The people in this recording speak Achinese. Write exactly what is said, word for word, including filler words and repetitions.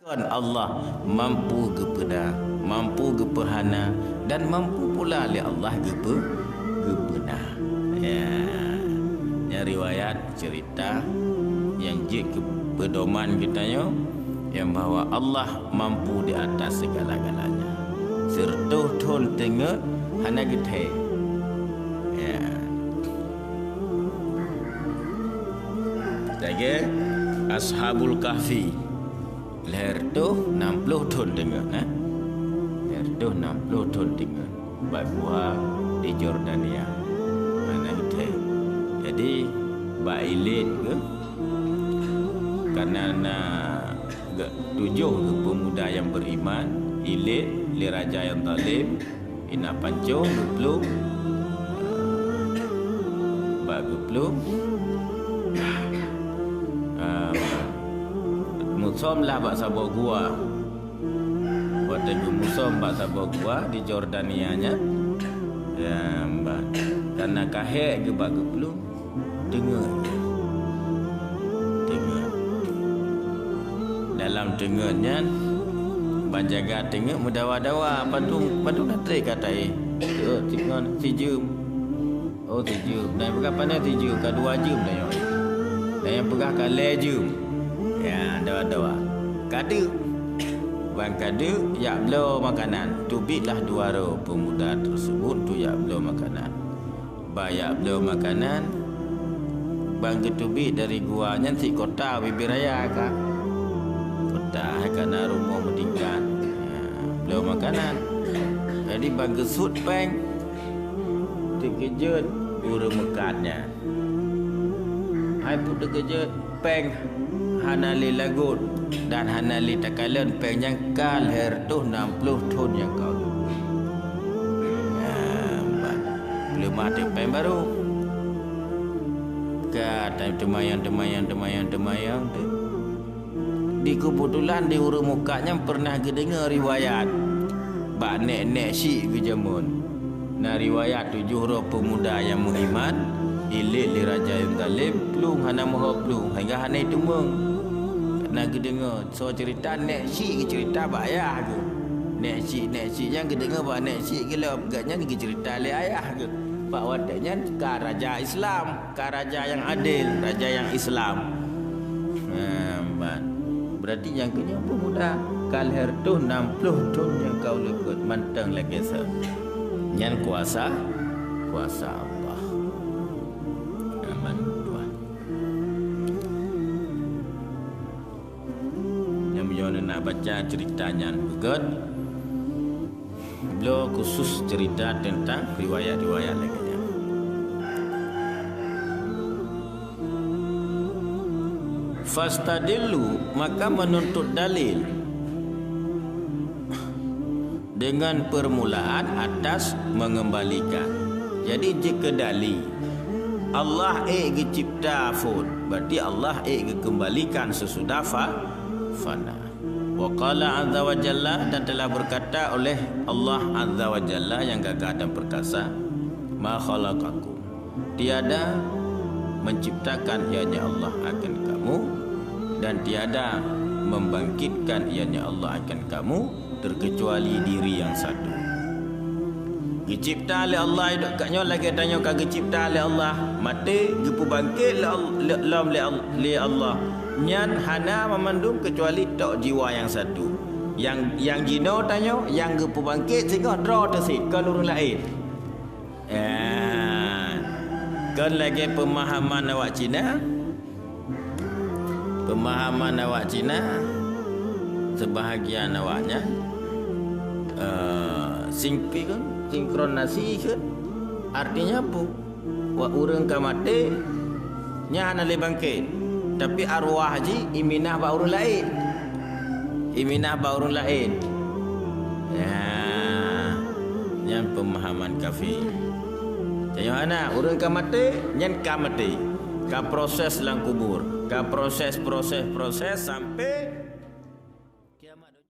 Allah mampu geupeuna, mampu geupeuhana, dan mampu pula lé Allah geupeu-, geupeuna. Ya. Nyan riwayat ceurita nyang jeuet keu peudoman geutanyoe, nyang bahwa Allah mampu di atas segala-galanya. Sireutoh thon teungeut hana geuthée. Ya. Lagée Ashabul Kahfi. Lhèe reutôh nam ploh thon teungeut, eh? Lhèe reutôh nam ploh thon teungeut bak gua di Yordania. Hana geuthèe. Jadi, bak ilét geuh, kareuna na geu-, tujoh geuh peumuda nyang beriman, ilét lé raja nyang zalém, Inak pancong geuplueng, bak geuplueng, ah, musom lah bak saboh gua. Watèe geumusom bak saboh gua di Yordania nyan, ya, bah, kareuna ka hék geuh bak geuplueng, teungeut. Teungeut. Dalam teungeut nyan, ban jaga teungeut meudawa-dawa, padum, padum na trép ka taéh. Oh, teungeut sijeuem. Oh, sijeuem. Dan peugah pane sijeuem, ka dua jeuem tanyoe. Dan nyang peugah ka lhèe jeuem. Ya, dawa-dawa. Ka deuk. Ban ka deuk, jak bloe makanan. Teubiet lah dua droe peumuda tersebut untuk jak bloe makanan. Bak jak bloe makanan, ban geuteubiet dari gua nyan cit kota Bibir Raya ka. Kota hai ka na rumoh meutingkat. Ha, bloe makanan. Jadi ban geusut péng, teukeujot ureueng meukat nyan. Hai peue teukeujot, péng hana lé lagot dan hana lé takalon péng nyan ka lhèe reutôh nam ploh thon nyang ka ulôn. Nah, ban peuleumah teuk péng barô. Ka teumayang, teumayang, teumayang, teumayang teuk. Di keubeutulan di ureueng meukat nyan peureunah geudeungoe riwayat bak nèk-nèk syiek geuh jameun. Na riwayat tujoh droe peumuda nyang meuiman, ilét lé raja nyang zalém, plueng hana meuho plueng, sehingga hana jiteumeung. Na geudeungoe soe ceurita nèk syiek geuceurita bak ayah geuh. Nèk syiek, nèk syiek nyan geudeungoe bak nèk syiek geuh lom, gobnyan geuceurita lé ayah geuh. Bak watèe nyan ka raja Islam. Ka raja nyang adil, raja nyang Islam. Nah, ban. Berarti nyang keunyoe peumuda ka lhèe reutôh nam ploh thon nyang ka ulôn kheun mantong lagèe soe. Nyan kuasa, kuasa Allah. Aman tuah. Nyang meunyoe na baca ceurita nyan beugöt, bloe khusus ceurita teuntang riwayat-riwayat lagèe nyan. Fastadillu, maka menuntut dalil. Dengan permulaan atas mengembalikan. Jadi, jeuet keu dali. Allah ék geucipta phon, berarti Allah ék geukeumbalikan sesudah fa-, fana. Wa qala azza wa jalla, dan telah berkata oleh Allah azza wa jalla yang gagah dan perkasa, "Ma khalaqakum." Tiada menciptakan, ianya Allah, akan kamu, dan tiada membangkitkan, ianya Allah, akan kamu, terkecuali diri yang satu. Geucipta lé Allah, nyoe lagèe tanyoe ka geucipta lé Allah, maté, geupeubangkét lé Al-, lé, lom lé Al-, lé Allah. Nyan hana meumandum keucuali tok jiwa nyang satu. Nyang, nyang jinoe tanyoe, nyang geupeubangkét singoh droe teuh sit, kon ureueng laén. Eh, kon lagèe peumahaman awak Cina. Peumahaman awak Cina, seubahagian awaknyan, eh, singki-, sinkronasi kheun. Artinya peue? Wak ureueng ka maté, nyan hana lé bangkét. Tapi arwah jih iminah bak ureueng laén. Iminah bak ureueng laén. Nyan, nyan peumahaman kafé. Tanyoe hana, ureueng ka maté, nyan ka maté. Ka proses lam kubur. Ka proses, proses, proses sampai